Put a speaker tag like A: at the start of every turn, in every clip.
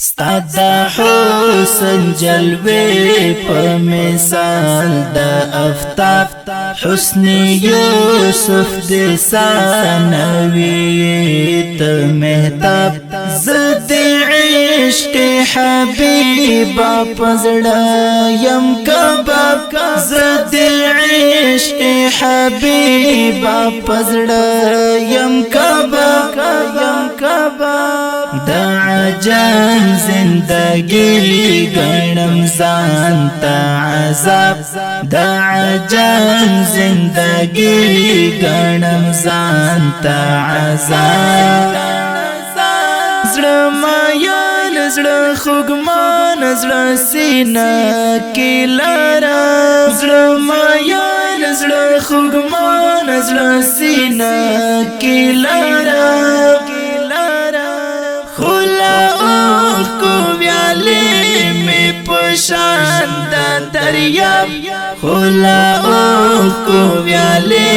A: ستا د حسن جلوې په مثال د افتاب، حسن یوسف د ثانوي ته مهتاب. زد عشق حبیب پزړه یم کباب، زد عشق حبیب پزړه یم کباب، یم کباب. د عجم زندگی ګڼم ځان ته عذاب، د عجم زندگی ګڼم ځان ته عذاب. زړه مایل، زړه خوګمان، زړه سینه کې لارا. زړه مایل، زړه خوګمان، زړه سینه کې لارا. خلا اوخ کو ویالې می پشان د دریاب، خلا اوخ کو ویالې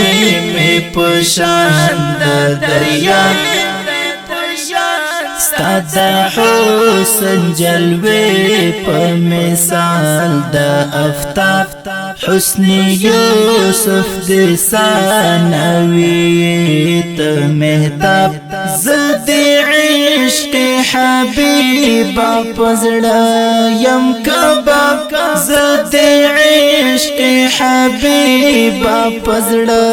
A: می پشان د دریاب. ستا د حسن جلوې په مثال د افتاب، حسن یوسف د ثانوي ته مهتاب. زد عشق حبیب پزړه یم کباب، زد عشق حبیب پزړه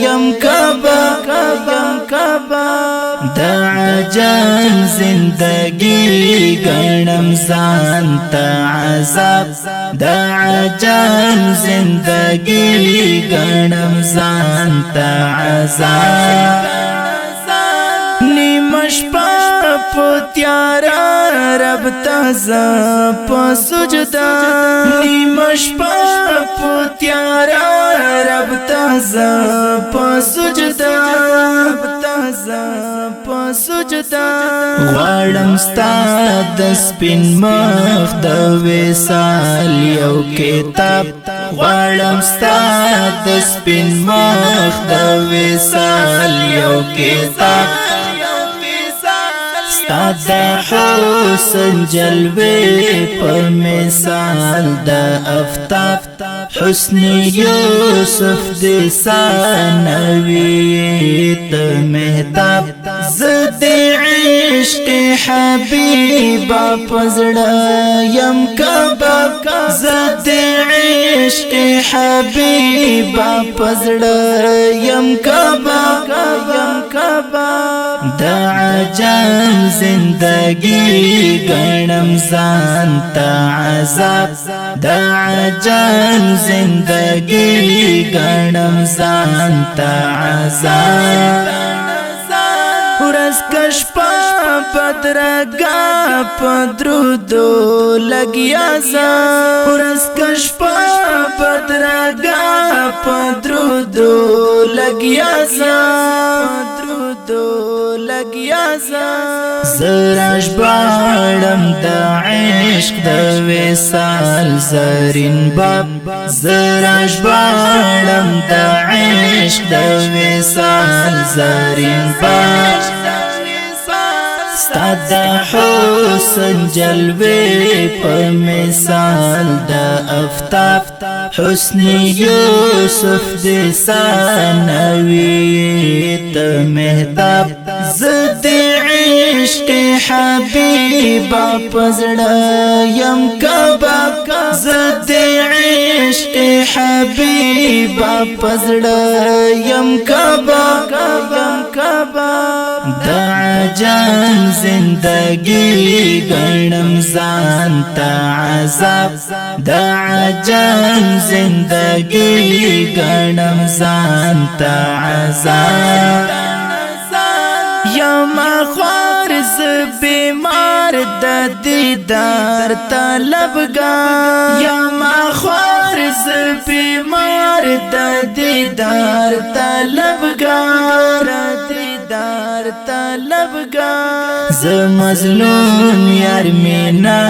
A: یم کباب، یم کباب. د عجم زندگی ګڼم ځان ته عذاب، د عجم زندگی ګڼم ځان ته عذاب. نیمه شپه په تیارا رب تازه په سجدا، نیمه شپه په تیارا رب تازه په سجدا، رب تازه په سجدا. غواړم ستا د سپین مخ د وصال یو کتاب، غواړم ستا د سپین مخ د وصال یو کتاب. ستا د حسن جلوې په مثال د افتاب، حسن یوسف د ثانوي ته مهتاب. زد عشق حبیب پزړه یم کباب، زد عشق حبیب پزړه یم کباب، یم کباب. د عجم زندگی ګڼم ځان ته عذاب، د عجم زندگی ګڼم ځان ته عذاب. ورځ کشپا پدرګا پدرودو لګیا ز، ورځ کشپا پدرګا پدرودو لګیا ز، پدرودو لګیا ز. زراش باړم د عشق د وصال زرین باب، زراش باړم د عشق د وصال زرین باب. ستا د حسن جلوې په مثال د افتاب، حسن یوسف د ثانوي ته مهتاب. زد عشق حبیب پزړه یم کباب، زد عشق حبیب پزړه یم کباب، یم کباب. د عجم زندگی ګڼم ځان ته عذاب، د عجم زندگی ګڼم ځان ته عذاب. یم خوار ز بیمار د دیدار طلبګار، یم خوار ز بیمار د دیدار طلبګار، دیدار طلبګار. ز مظلوم یار مینا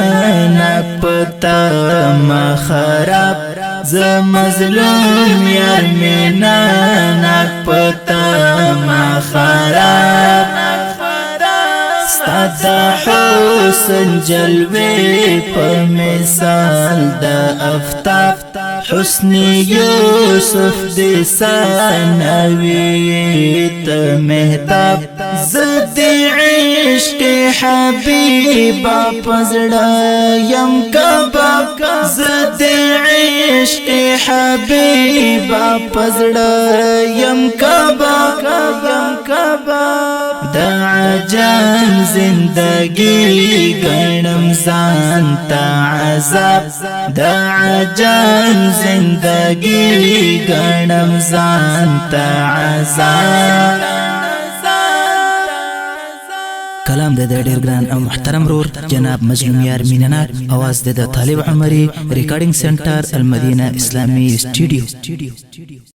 A: نا پتا ما خراب، ز مظلوم یار مینا نا پتا ما خراب. ستا د حسن جلوې په مثال د افتاب، حسن یوسف دې سانوي ته مهتاب. زد عشق حبیب پزړه يم کباب، زد عشق حبیب پزړه يم کباب، يم کباب. د عجم زندگی ګڼم ځان ته عذاب، د عجم زندگی ګڼم ځان ته عذاب.
B: کلام د ډیر ګران او محترم رور جناب مظلوم یار مینناک، اواز د طالب عمری، ریکارډینګ سنټر المدینه اسلامی سټوډیو.